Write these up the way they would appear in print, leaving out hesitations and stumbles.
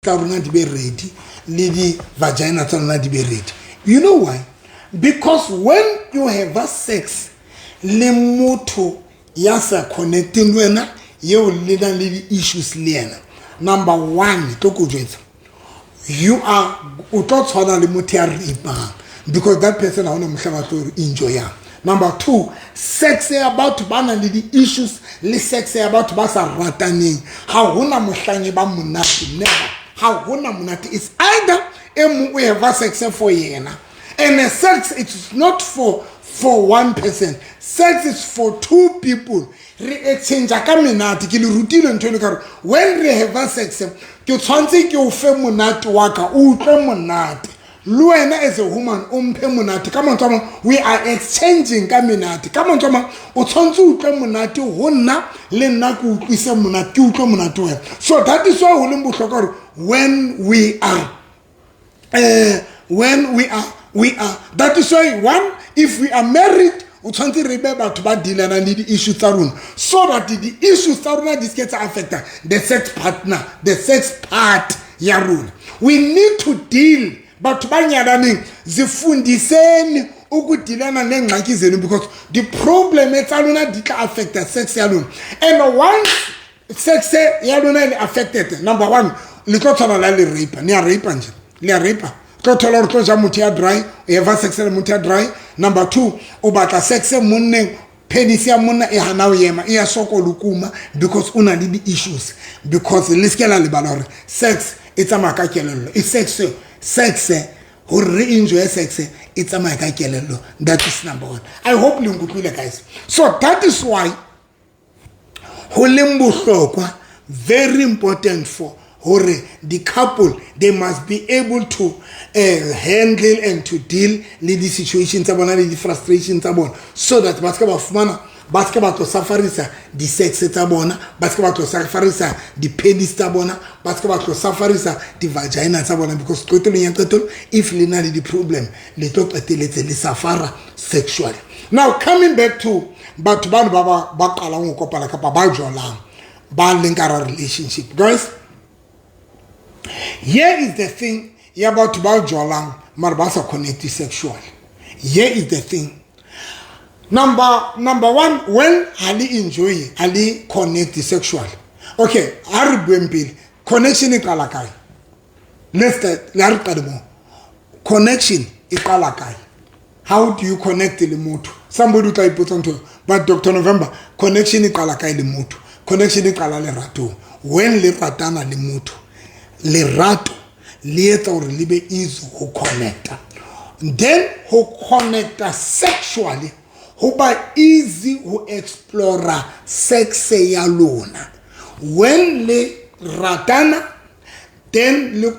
Tsa rona di be ready le di-vagina tsa rona di be ready. You know why? Because when you have a sex le motho ya sa connecting le wena, yeo le nang le di-issues le yena, number one, tlo ko jwetsa, you are o tlo tshwana le motho ya rapang, because that person ha ona mohla ba tlo enjoyang. Number two, sex ya batho ba nang le di-issues le sex ya batho ba sa rataneng, ha hona mohlang e ba monate. Never. Ha hona monate. It's either e mong o have sex for yena, and sex, it's not for one person. Sex is for two people. Re exchange ka menate. Ke le rutile ntho eno ka gore when re have sex, ke tshwanetse ke o fe monate wa ka, o utlwe monate, le wena as a woman o mphe monate. Ka mantswe a mang, we are exchanging ka menate. Ka mantswe a mang, o tshwanetse o utlwe monate ho nna, le nna ke utlwise monate, ke utlwe monate wena. So that is why ho leng bohlokwa gore when we are that is why, one, if we are married, o tshwanetse re be batho ba dealanang le di-issue tsa rona, so that di-issues tsa rona di seke tsa affecta the sex partner, the sex part ya rona. We need to deal. Batho ba nyalaneng, zifundiseni ukudealana neengxaki zenu, because di-problem tsa lona di tla affecta sex ya lona. And once sex ya lona e le affected, number one, le tlo tshwana la le rape. Ne ya rape nje, le ya rape. Tlo thola gore tlo ja motho ya dry, o eva sex le motho ya dry. Number two, o batla sex monneng, penis ya monna e hana ho ema, e ya sokolokuma, because o na le di-issues. Because le seke la lebala gore sex e tsamaya ka kelello. E sex, gore re enjoy sex, e tsamaya ka kelello. That is number one. I hope le nkutlwile, guys. So that is why ho leng bohlokwa, very important for hore the couple, they must be able to handle and to deal le di-situation tsa bona le di-frustration tsa bona, so that ba se ka ba fumana, ba se ka ba tlo sufferisa di-sex tsa bona, ba se ka ba tlo sufferisa di-penis tsa bona, ba se ka ba tlo sufferisa di-vagina tsa bona. Because qetelong ya qetelo, if le na le di-problem, le tlo qeteletse le suffera sexually. Now, coming back to batho bano ba qalang ho kopana kapa ba jolang, ba leng ka hara relationship, guys, here is the thing ya batho ba jolang mara ba sa connect sexually. Here is the thing. Number one, when ha le enjoy, ha le connect sexually. Okay, ha re bueng pele, connection e qala kae? Let's start. Le ha re qale mo. Connection e qala kae? How do you connect le motho? Somebody o tla ipotsa ntho, but Dr November, connection e qala kae le motho? Connection e qala leratong. When le ratana le motho, lerato le etsa hore le be easy ho connecta. Then ho connecta sexually ho ba easy ho explora sex ya lona. When le ratana, then le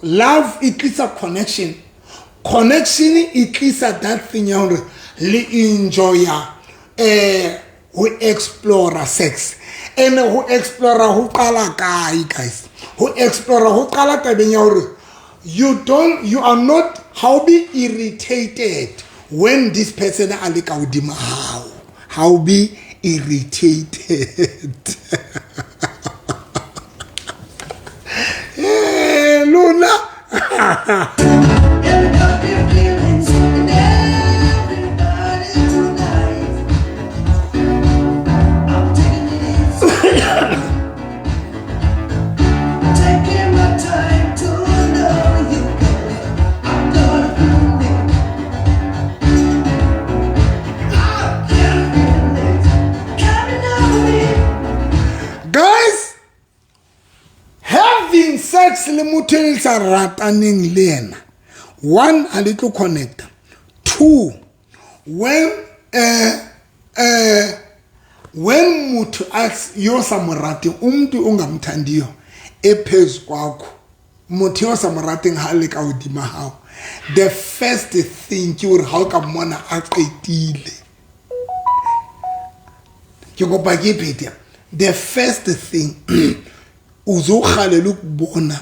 love e tlisa connection. Connection e tlisa that thing ya hore le enjoya ho explora sex. And ho explora ho qala kae, guys? Ho explora ho qala tabeng ya hore you don't you are not how be irritated when this person a le ka hodima hao. How be irritated? Lona. Up your feelings and everybody tonight. I'm taking it easy. Taking my time to know you better. I'm gonna feel it. I can feel it coming over me. Guys, having sex le motho e le sa rataneng le yena, one, ha le tlo connecta. Two, when motho yo sa mo rateng, umuntu ongamthandiyo ephezu kwakho, motho yo sa mo rateng ha le ka hodima hao, the first thing ke hore ha o ka mmona a qetile, ke kopa ke phethe, the first thing uzokhalela ukubona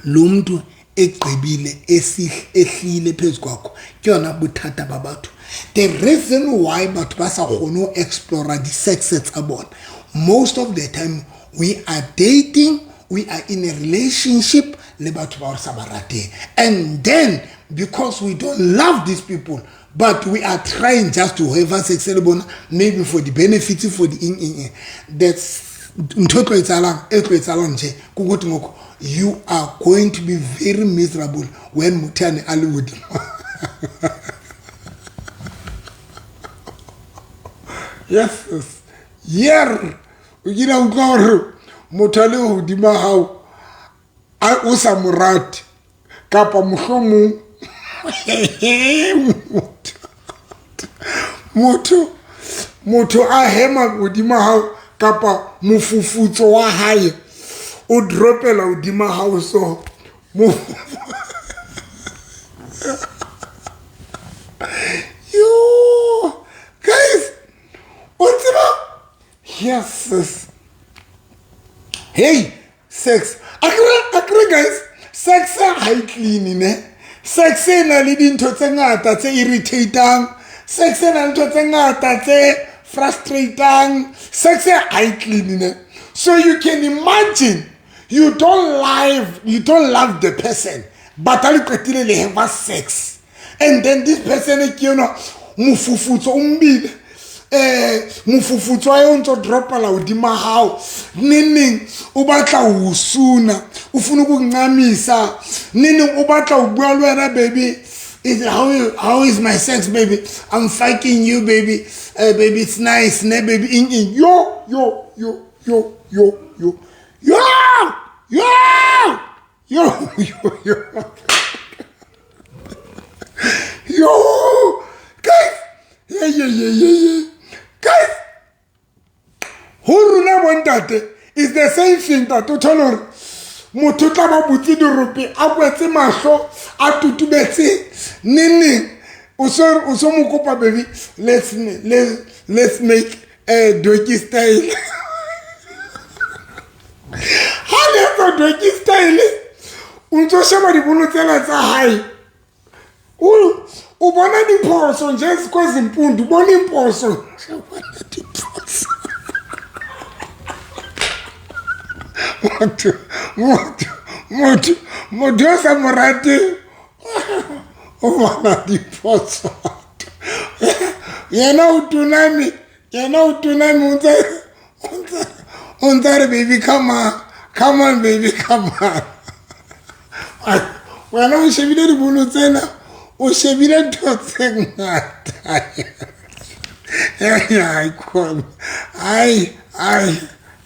lo muntu egqibile, ehlile phezu kwakho. Ke yona bothata ba batho. The reason why batho ba sa kgone ho explora di-sex tsa bona, most of the time we are dating, o we are in a relationship le batho ba re sa ba rateng, and then because we don't love these people, but we are trying just to have sex le bona, maybe for the benefits, for the eng eng eng. That's ntho e tlo etsahalang, e tlo etsahalang nje ke ukuthi ngoko you are going to be very miserable when motho ane a le hodimo. Yes, yes. Yer o kile a utlwa gore motho a le hodima hao a o sa mo rate, kapa mohlomong motho a hema hodima hao, kapa mofufutso wa hae o dropela hodima hao, so yo guys, o tseba, yes sis. Hey, sex akere guys, sex ha e clean ne. Sex e na le dintho tse ngata tse irritatang, sex e na le ntho tse ngata tse frustratang, sex ha e clean ne. So you can imagine, you don't love the person, but ha le qetile le have sex, and then this person ke yona mofufutso o mbile, mofufutso wa o ntso dropela hodima hao, neneng o batla ho suna, o funa ukuncamisa, neneng o batla ho bua le wena, baby, how is my sex, baby? I'm fucking you, baby. Baby, it's nice, ne, baby? Ing, ing. Yo, yo, yo, yo, yo, yo, yo, yo, yo, yo, yo, yo, guys, yeah, yeah, yeah, yeah, yeah, guys. Ho rona bontate is the same thing, ntate. O thole hore motho o tla ba butse dirope, a kwetse mahlo, a tutubetse, neneng o so mo kopa, baby, let's make a doggy style. Ha le etsa doggy style, o ntso sheba dibono tsena tsa hae, o bona diphoso nje kwezimpundu, o bona imphoso, diphoso. Motho o sa mo rate o bona diphoso. Yena o tuname, yena o tuname, o ntse re, baby, come on, come on, baby, come on. Wena o shebile dibono tsena, o shebile ntho tse ngata. Ai, khona. Ai, ai,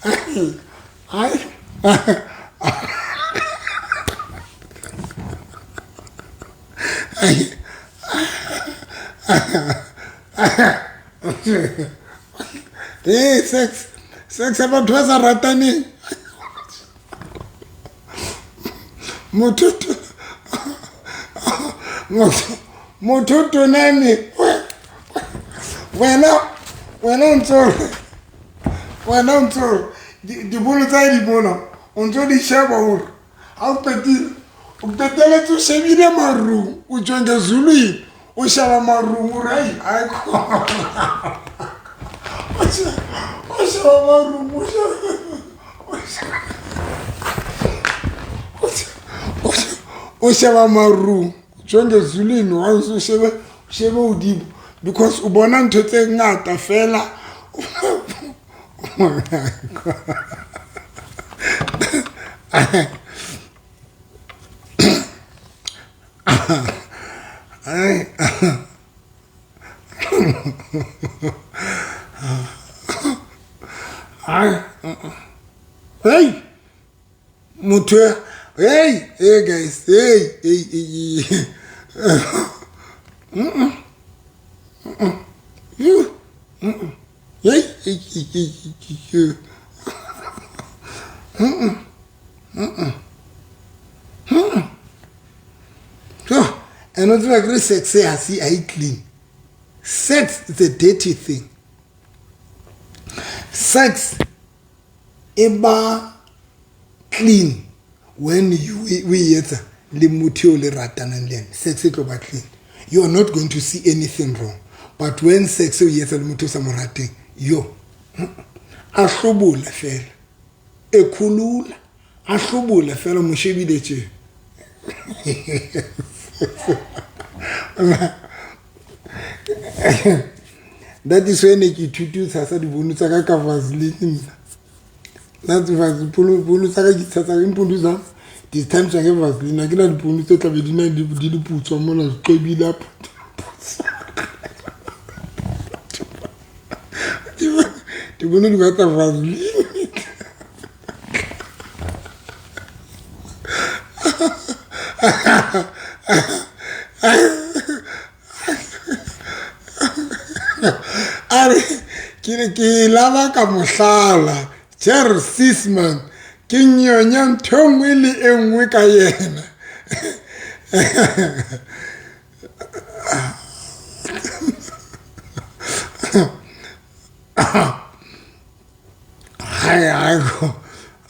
ai, ai. Ai. Hey, sex, sex ya batho ba sa rataneng. Motho toname, wena o ntso, wena o ntso dibolo tsa di bona, o ntso di sheba hore ha o qetile, o qeteletse o shebile marung, o tswenge zulwini, o sheba marung, o re ai khona, o sheba marung, o sheba marung, tswenge zulwini, wa o shebe, shebe hodimo, because o bona ntho tse ngata fela. Ai. Ai. Hey. Motho, hey, hey guys, hey, hey, hey. You. Hey, hey, hey, hey. So, and not like sex, I see I clean. Sex is a dirty thing. Sex eba clean when you we etsa le motho le ratanang le yena. Sex e tlo ba clean. You are not going to see anything wrong. But when sex o etsa le motho o sa mo rateng, yo, a hlobola fela, e khulula, A hlobole fela mo shebile tje. That is when ke ithuti ho tshasa dibono tsa ka ka vaseline nna. Dipono tsa ka ke tshasa impundu zam di thamisa ke vaseline. Ha ke na dipono tse tlabe di na di le putswa mona di qwebile. Dibono di batla vaseline. A re ke ne ke laba ka mohlala Jerry Sisman ke nyonya ntho e nngwe le e nngwe ka yena.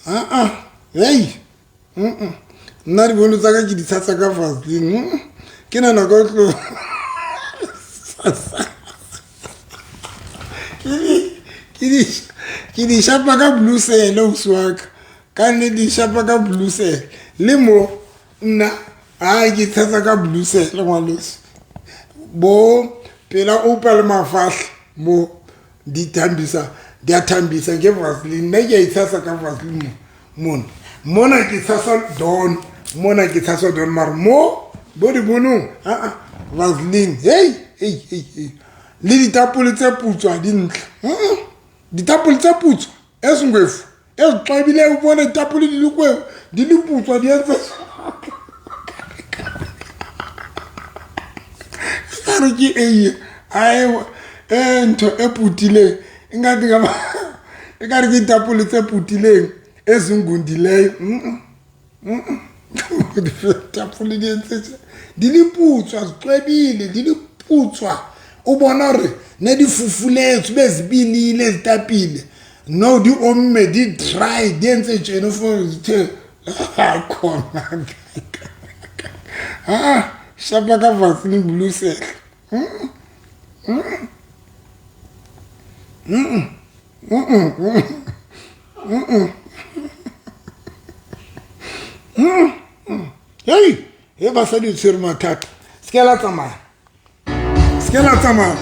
Aa hei nna dibono tsa ka ke di tshasa ka vaseline ke na nako e tlo ke di shapa ka blue sele ausi wa ka ka nne di shapa ka blue sele le mo nna a ke tshasa ka blue sele ngwaneso bo pela opa le mafahla mo di thambisa di a thambisa ke vaseline nna ke a itshasa ka vaseline mo mona mona ke tshasa don mona ke tshasa don mare mo bo di bonong aa vaseline hei hei hei hei le ditapole tse putswa di ntle ditapole tse putswa e sengwefu e tlabile o bone ditapole di le kwe di le putswa di entse kare ke eiye ae e ntho e putileng e ngathi ngaba e kare ke ditapole tse putileng e zingundileyo Ditapole di entse di le putswa zicwebile di le putswa o bona gore ne di fufuletswe be zibilile ditapile no di omme di dry di entse tjena fo the khona ah shapa ka vaseline blue sel hei he basadi o tshwere mathata se ke la tsamaya se ke la tsamaya.